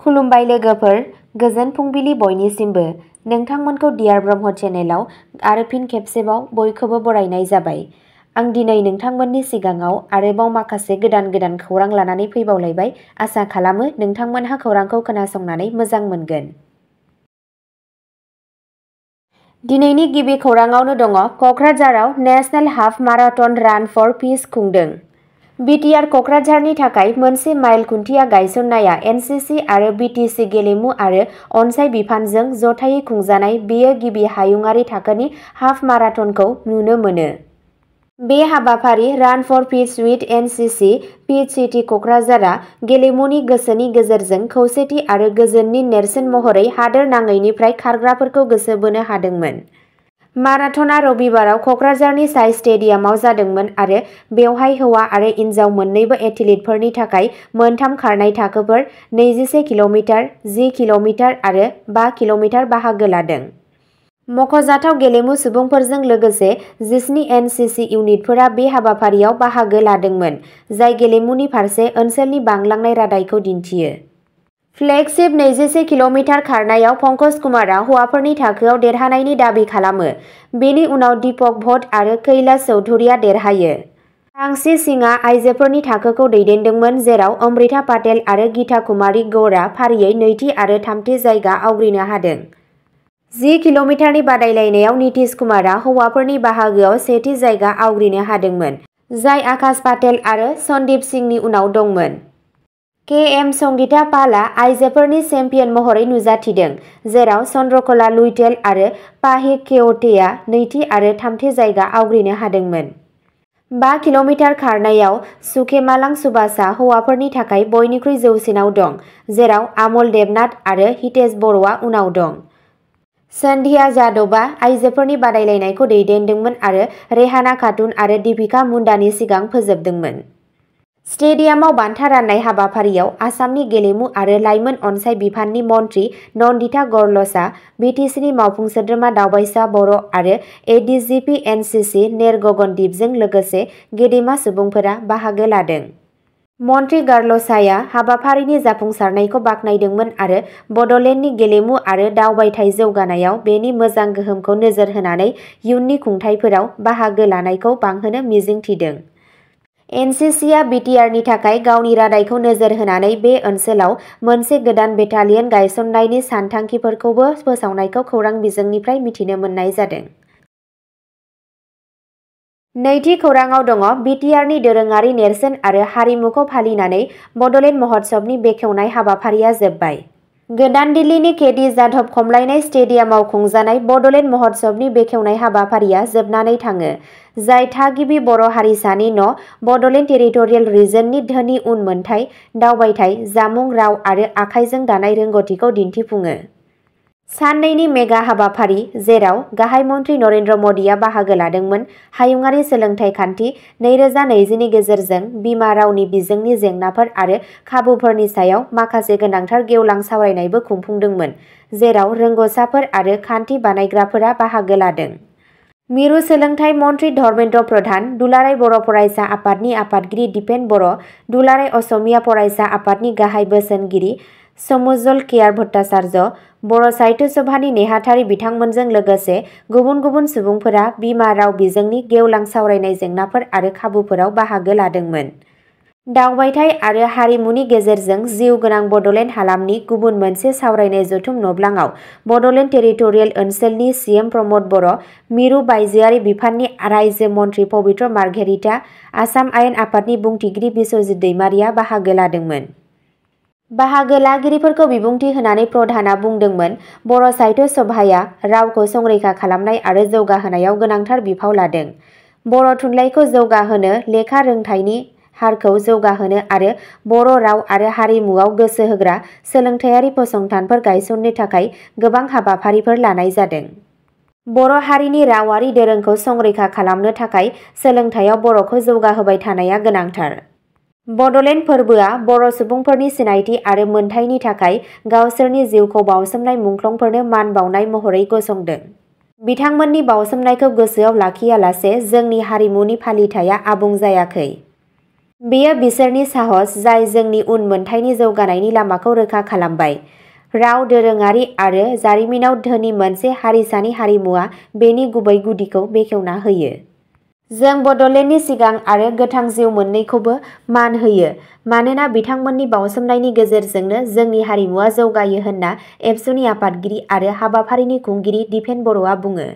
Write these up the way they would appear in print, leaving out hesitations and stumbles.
खुलुमबाय लोगोफोर, गोजोन फुंबिलि बयनिसिमबो। नोंथांमोनखौ डियार ब्रह्म चेनेलाव आरो फिन खेबसेबाव बयखौबो बरायनाय जाबाय। आं दिनै नोंथांमोननि सिगाङाव आरोबाव माखासे गोदान खौरां लानानै फैबावलायबाय। आसा खालामो नोंथांमोनहा खौरांखौ खोनासंनानै मोजां मोनगोन। दिनैनि गिबि खौराङावनो दङ क'क्राझाराव नेशनेल हाफ माराथन रान फर पिस खुंदों। बिटिआर क'क्राझारनि थाखाय मोनसे माइल खुन्थिया गायसननाया एनसिसि आरो बिटिसि गेलेमु आरो अनसाइ बिफानजों जथायै खुंजानाय बेयो गिबि हायुङारि थाखोनि हाफ माराथनखौ नुनो मोनो। बे हाबाफारि run for peace with NCC pitch city क'क्राझारआ गेलेमुनि गोसोनि गेजेरजों खौसेथि आरो गोजोननि नेरसोन महरै हादोर नाङैनिफ्राय खारग्राफोरखौ गोसो बोनो हादोंमोन। माराथनआ रबिबाराव क'क्राझारनि साइ स्टेडियामाव जादोंमोन आरो बेवहाय हौवा आरो हिन्जाव मोन्नैबो एथलीटफोरनि थाखाय मोनथाम खारनाय थाखोफोर 21 किल'मिटार, 10 किल'मिटार आरो 5 किल'मिटार बाहागो लादों। मख'जाथाव गेलेमु सुबुंफोरजों लोगोसे 17 एनसिसि इउनिटफोरा बे हाबाफारियाव बाहागो लादोंमोन, जाय गेलेमुनि फारसे ओनसोलनि बांलांनाय रादायखौ दिन्थियो। फ्लेगशिप 21 किल'मिटार खारनायाव पंकज कुमारआ हौवाफोरनि थाखोआव देरहानायनि दाबि खालामो। बेनि उनाव दीपक भट्ट आरो कैलाश चौधुरीआ देरहायो। सांक्षी सिंहआ आइजोफोरनि थाखोखौ दैदेनदोंमोन, जेराव अमृता पाटेल आरो गीता कुमारी गौड़आ फारियै नैथि आरो थामथि जायगा आवग्रिनो हादों। 10 किल'मिटारनि बादायलायनायाव नीतीश कुमारआ हौवाफोरनि बाहागोआव सेथि जायगा आवग्रिनो हादोंमोन, जाय आकाश पाटेल आरो सन्दीप सिंहनि उनाव दंमोन। केएम संगीता पालआ आइजोफोरनि चेम्पियन महरै नुजाथिदों, जेराव चन्द्रकला लुइटेल आरो पाहिक केवटेआ नैथि आरो थामथि जायगा आवग्रिनो हादोंमोन। 5 किल'मिटार खारनायाव सुकेमालां सुभाषआ हौवाफोरनि थाखाय बयनिख्रुइ जौसिनाव दं, जेराव आमल देबनाथ आरो हितेश बर'आ उनाव दं। सन्ध्या जाधवआ आइजोफोरनि बादायलायनायखौ दैदेनदोंमोन आरो रेहाना खातुन आरो दीपिका मुंडानि सिगां फोजोबदोंमोन। स्टेडियामाव बान्था राननाय हाबाफारियाव आसामनि गेलेमु आरो लाइमोन अनसाइ बिफाननि मन्थ्रि नन्दिता गर्लसआ, बिटिसिनि मावफुं सोद्रोमा दावबायसा बर' आरो एडिजिपि एनसिसि नेर गगनदीपजों लोगोसे गेदेमा सुबुंफोरा बाहागो लादों। मन्थ्रि गार्लसाया हाबाफारिनि जाफुंसारनायखौ बाख्नायदोंमोन आरो बड'लेण्डनि गेलेमु आरो दावबायथाय जौगानायाव बेनि मोजां गोहोमखौ नोजोर होनानै इयुननि खुंथायफोराव बाहागो लानायखौ बांहोनो मिजिंथिदों। एनसिसिआ बिटिआरनि थाखाय गावनि रादायखौ नोजोर होनानै बे ओनसोलाव मोनसे गोदान बेटालियन गायसननायनि सानथांखिफोरखौबो फोसावनायखौ खौरां बिजोंनिफ्राय मिथिनो मोननाय जादों। नैथि खौराङाव दङ बिटिआरनि दोरोङारि नेरसोन आरो हारिमुखौ फालिनानै बड'लेण्ड महोत्सबनि बेखेवनाय हाबाफारिया जोबबाय। गोदान दिल्लीनि केडी जाधव खमलायनाय स्टेडियामाव खुंजानाय बड'लेण्ड महोत्सबनि बेखेवनाय हाबाफारिया जोबनानै थाङो, जाय थागिबि बर' हारिसानि न' बड'लेण्ड टेरिटरियेल रिजननि धोनि उनमोनथाइ, दावबायथाय, जामुं, राव आरो आखाइजों दानाय रोंग'थिखौ दिन्थिफुङो। साननैनि मेगा हाबाफारि, जेराव गाहाय मन्थ्रि नरेन्द्र मदिआ बाहागो लादोंमोन, हायुङारि सोलोंथाइ खान्थि 2020 नि गेजेरजों बिमा रावनि बिजोंनि जेंनाफोर आरो खाबुफोरनि सायाव माखासे गोनांथार गेवलां सावरायनायबो खुंफुंदोंमोन, जेराव रोंग'साफोर आरो खान्थि बानायग्राफोरा बाहागो लादों। मिरु सोलोंथाइ मन्थ्रि धर्मेन्द्र प्रधान, दुलाराय बर' फरायसा आफादनि आफादगिरि दिपेन बर', दुलाराय असमिया फरायसा आफादनि गाहाय बोसोनगिरि समुज्जल केआर भट्टाचार्य, बर' साहित्य सभानि नेहाथारि बिथांमोनजों लोगोसे गुबुन गुबुन सुबुंफोरा बिमा राव बिजोंनि गेवलां सावरायनाय जेंनाफोर आरो खाबुफोराव बाहागो लादोंमोन। दावबायथाय आरो हारिमुनि गेजेरजों जिउ गोनां बड'लेण्ड हालामनि गुबुन मोनसे सावरायनाय जथुम नब्लाङाव बड'लेण्ड टेरिटरियेल ओनसोलनि सिएम प्रमद बर', मिरु बायजोआरि बिफाननि रायजो मन्थ्रि पबित्र मार्घेरिटा, आसाम आयेन आफादनि बुंथिगिरि बिस्वजित दैमारिया बाहागो लादोंमोन। बाहागो लागिरिफोरखौ बिबुंथि होनानै प्रधानआ बुंदोंमोन, बर' साहित्य सभाया रावखौ संरैखा खालामनाय आरो जौगाहोनायाव गोनांथार बिफाव लादों। बर' थुनलाइखौ जौगाहोनो, लेखा रोंथायनि हारखौ जौगाहोनो आरो बर' राव आरो हारिमुआव गोसो होग्रा सोलोंथायारि फसंथानफोर गायसननो थाखाय गोबां हाबाफारिफोर लानाय जादों। बर' हारिनि रावारि दोरोंखौ संरैखा खालामनो थाखाय सोलोंथायाव बर'खौ जौगाहोबाय थानाया गोनांथार। बड'लेण्ड फोरबोआ बर' सुबुंफोरनि सिनायथि आरो मोनथायनि थाखाय गावसोरनि जिउखौ बाउसोमनाय मुंख्लंफोरनो मान बाउनाय महरै गसंदों। बिथांमोननि बाउसोमनायखौ गोसोआव लाखियालासे जोंनि हारिमुनि फालिथाया आबुं जायाखै। बेयो बिसोरनि साहस जाय जोंनि उनमोनथायनि जौगानायनि लामाखौ रोखा खालामबाय। राव दोरोङारि आरो जारिमिनाव धोनि मोनसे हारिसानि हारिमुआ बेनि गुबै गुदिखौ बेखेवना होयो। जों बड'लेण्डनि सिगां आरो गोथां जिउ मोन्नैखौबो मान होयो मानोना बिथांमोननि बाउसोमनायनि गेजेरजोंनो जोंनि हारिमुआ जौगायो होनना एबसुनि आफादगिरि आरो हाबाफारिनि खुंगिरि दिपेन बर'आ बुङो।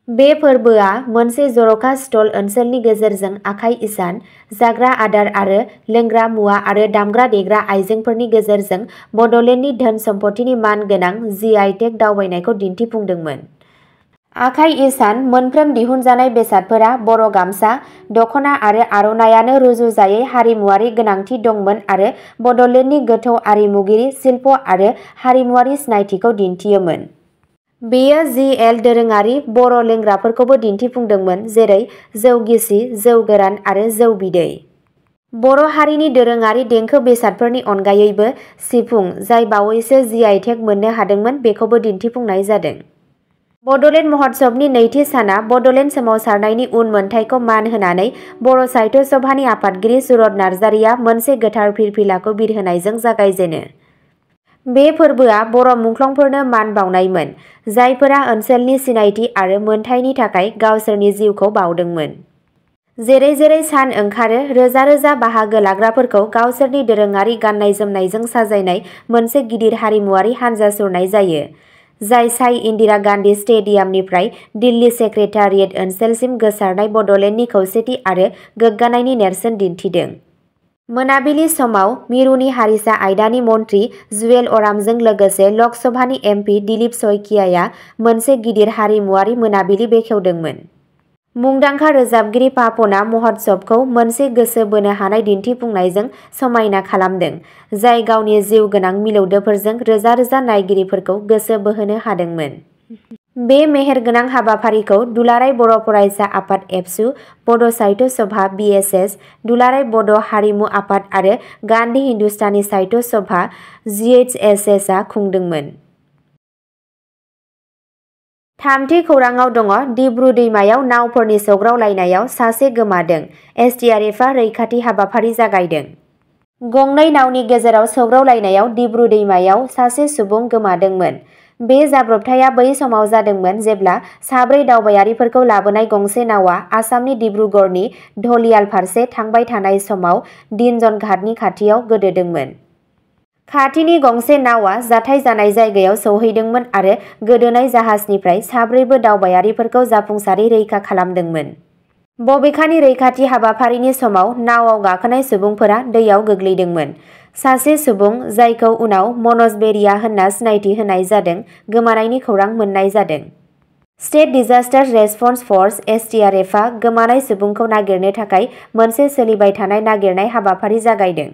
बे फोरबोआ मोनसे जर'खा स्टल ओनसोलनि गेजेरजों आखाइ इसान, जाग्रा आदार आरो लोंग्रा मुवा आरो दामग्रा देग्रा आइजेंफोरनि गेजेरजों बड'लेण्डनि धोन सम्पथिनि मान गोनां BTech दावबायनायखौ दिन्थिफुंदोंमोन। आखाइ इसान मोनफ्रोम दिहुनजानाय बेसादफोरा बर' गामसा, दख'ना आरो आर'नायानो रुजुजायै हारिमुआरि गोनांथि दंमोन आरो बड'लेण्डनि गोथौ आरिमुगिरि शिल्प आरो हारिमुआरि सिनायथिखौ दिन्थियोमोन। बेयो GL दोरोङारि बर' लोंग्राफोरखौबो दिन्थिफुंदोंमोन जेरै जौ गिसि, जौ गोरान आरो जौ बिदै। बर' हारिनि दोरोङारि देंखो बेसादफोरनि अनगायैबो सिफुं जाय बावैसो BTech मोननो हादोंमोन बेखौबो दिन्थिफुंनाय जादों। बड'लेण्ड महोत्सबनि नैथि साना बड'लेण्ड सोमावसारनायनि उनमोनथायखौ मान होनानै बर' साहित्य सभानि आफादगिरि सुरत नार्जारिया मोनसे गोथार फिरफिलाखौ बिरहोनायजों जागायजेनो। बे फोरबोआ बर' मुंख्लंफोरनो मान बावनायमोन जायफोरा ओनसोलनि सिनायथि आरो मोनथायनि थाखाय गावसोरनि जिउखौ बावदोंमोन। जेरै जेरै सान ओंखारो रोजा रोजा बाहागो लाग्राफोरखौ गावसोरनि दोरोङारि गाननाय जोमनायजों साजायनाय मोनसे गिदिर हारिमुआरि हानजा सुरनाय जायो जाय साइ इन्दिरा गान्धी स्टेडियामनिफ्राय दिल्ली सेक्रेटारियेट ओनसोलसिम गोसारनाय बड'लेण्डनि खौसेथि आरो गोग्गानायनि नेरसोन दिन्थिदों। मोनाबिलि समाव मिरुनि हारिसा आयदानि मन्थ्रि जुवेल अरामजों लोगोसे लक सभानि MP दिलीप शइकियाया मोनसे गिदिर हारिमुआरि मोनाबिलि बेखेवदोंमोन। मुंदांखा रोजाबगिरि पापनआ महोत्सबखौ मोनसे गोसो बोनो हानाय दिन्थिफुंनायजों समायना खालामदों जाय गावनि जिउ गोनां मिलौदोफोरजों रोजा रोजा नायगिरिफोरखौ गोसो बोहोनो हादोंमोन। बे मेहेरगोनां हाबाफारिखौ दुलाराय बर' फरायसा आफाद एबसु, बड' साहित्य सभा BSS, दुलाराय बड' हारिमु आफाद आरो गान्धी हिन्दुस्तानी साहित्य सभा GHSS आ खुंदोंमोन। थामथि खौराङाव दङ दिब्रु दैमायाव नावफोरनि सौग्रावलायनायाव सासे गोमादों SDRFआ रैखाथि हाबाफारि जागायदों। गंनै नावनि गेजेराव सौग्रावलायनायाव दिब्रु दैमायाव सासे सुबुं गोमादोंमोन। बे जाब्रबथाया बै समाव जादोंमोन जेब्ला साब्रै दावबायारिफोरखौ लाबोनाय गंसे नावआ आसामनि डिब्रुगड़नि धलियाल फारसे थांबाय थानाय समाव दिनजन घाटनि खाथियाव गोदोदोंमोन। खाथिनि गंसे नावआ जाथाय जानाय जायगायाव सौहैदोंमोन आरो गोदोनाय जाहाजनिफ्राय साब्रैबो दावबायारिफोरखौ जाफुंसारै रैखा खालामदोंमोन। बबेखानि रैखाथि हाबाफारिनि समाव नावआव गाखोनाय सुबुंफोरा दैयाव गोग्लैदोंमोन। सासे सुबुं जायखौ उनाव मनज बेरिया होनना सिनायथि होनाय जादों गोमानायनि खौरां मोननाय जादों। स्टेट डिजास्टार रेसपन्स फर्स SDRFआ गोमानाय सुबुंखौ नागिरनो थाखाय मोनसे सोलिबाय थानाय नागिरनाय हाबाफारि जागायदों।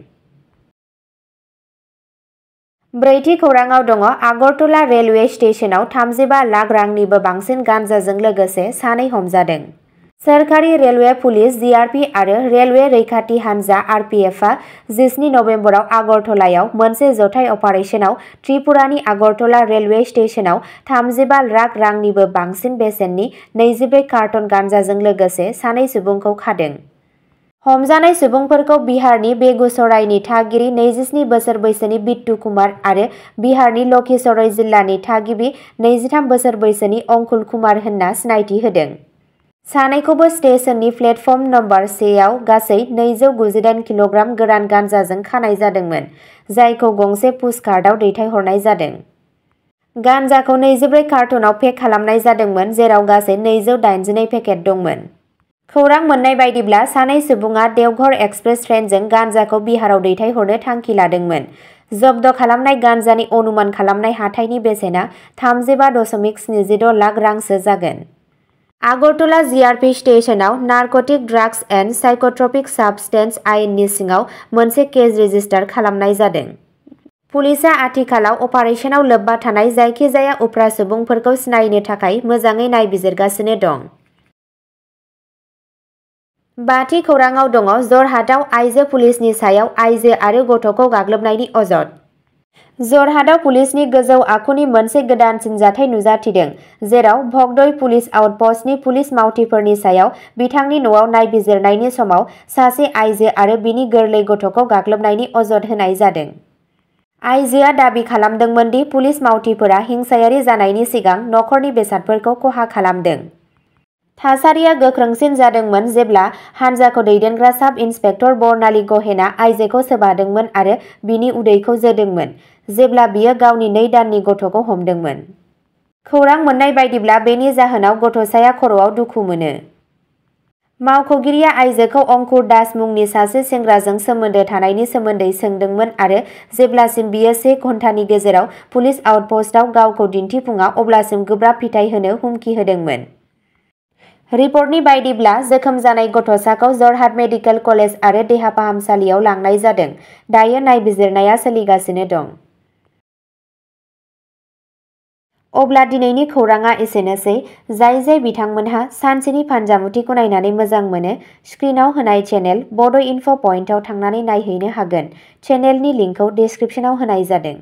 ब्रैथि खौराङाव दङ आगरतला रेलवे स्टेशनाव 35 लाख रांनिबो बांसिन गान्जाजों लोगोसे सानै हमजादों। सोरखारि रेलवे पुलिस GRP आरो रेलवे रैखाथि हानजा RPFआ 17 नबेम्बराव आगरतलायाव मोनसे जथाय अपारेशनाव त्रिपुरानि आगरतला रेलवे स्टेशनाव 35 लाख रांनिबो बांसिन बेसेननि 24 कार्टन गान्जाजों लोगोसे सानै सुबुंखौ खादों। हमजानाय सुबुंफोरखौ बिहारनि बेगुसरायनि थागिरि 27 बोसोर बैसोनि बिट्टू कुमार आरो बिहारनि लखीसराय जिल्लानि थागिबि 23 बोसोर बैसोनि अंकुल कुमार होनना सिनायथि होदों। सानैखौबो स्टेशननि प्लेटफर्म नम्बर 1 आव गासै 298 किल'ग्राम गोरान गान्जाजों खानाय जादोंमोन जायखौ गंसे पुस्टकार्टआव दैथायहरनाय जादों। गान्जाखौ 24 कार्टनाव पेक खालामनाय जादोंमोन जेराव गासै 282 पेकेट दंमोन। खौरां मोननाय बायदिब्ला सानै सुबुङा देवघर एक्सप्रेस ट्रेनजों गान्जाखौ बिहाराव दैथायहरनो थांखि लादोंमोन। जब्द खालामनाय गान्जानि अनुमान खालामनाय हाथाइनि बेसेना 35.76 लाख रांसो जागोन। आगरतला GRP स्टेशनाव narcotic drugs and psychotropic substance आयेननि सिङाव मोनसे केस रेजिस्टार खालामनाय जादों। पुलिसआ आथिखालाव अपारेशनाव लोब्बा थानाय जायखिजाया उफ्रा सुबुंफोरखौ सिनायनो थाखाय मोजाङै नायबिजिरगासिनो दं। बाथि खौराङाव दङ जरहाटआव आइजो पुलिसनि सायाव आइजो आरो गथ'खौ गाग्लोबनायनि अजद। जरहाटआव पुलिसनि गोजौ आखुनि मोनसे गोदानसिन जाथाय नुजाथिदों, जेराव भगदय पुलिस आउटपस्टनि पुलिस मावथिफोरनि सायाव बिथांनि न'आव नायबिजिरनायनि समाव सासे आइजो आरो बिनि गोरलै गथ'खौ गाग्लोबनायनि अजद होनाय जादों। आइजोआ दाबि खालामदोंमोन दि पुलिस मावथिफोरा हिंसायारि जानायनि सिगां नखरनि बेसादफोरखौ खहा खालामदों। थासारिया गोख्रोंसिन जादोंमोन जेब्ला हानजाखौ दैदेनग्रा साब इन्सपेक्टर बर्नाली गहेना आइजोखौ सोबादोंमोन आरो बिनि उदैखौ जोदोंमोन, जेब्ला बियो गावनि 2 दाननि गथ'खौ हमदोंमोन। खौरां मोन्नाय बायदिब्ला बेनि जाहोनाव गथ'साया खर'आव दुखु मोनो। मावख'गिरिया आइजोखौ अंकुर दास मुंनि सासे सेंग्राजों सोमोन्दो थानायनि सोमोन्दै सोंदोंमोन आरो जेब्लासिम बियो 1 घन्टानि गेजेराव पुलिस आउटपस्टआव गावखौ दिन्थिफुङा अब्लासिम गोब्राब फिथाय होनो हुमखि होदोंमोन। रिपर्टनि बायदिब्ला जोखोम जानाय गथ'साखौ जरहाट मेडिकेल कलेज आरो देहा फाहामसालियाव लांनाय जादों। दायो नायबिजिरनाया सोलिगासिनो दं। अब्ला दिनैनि खौरांआ एसेनोसै। जाय बिथांमोनहा सानसेनि फानजामुथिखौ नायनानै मोजां मोनो, स्क्रिनआव होनाय चेनेल बड' इनफ' पइन्टआव थांनानै नायहैनो हागोन। चेनेलनि लिंकखौ डिस्क्रिप्शनाव होनाय जादों।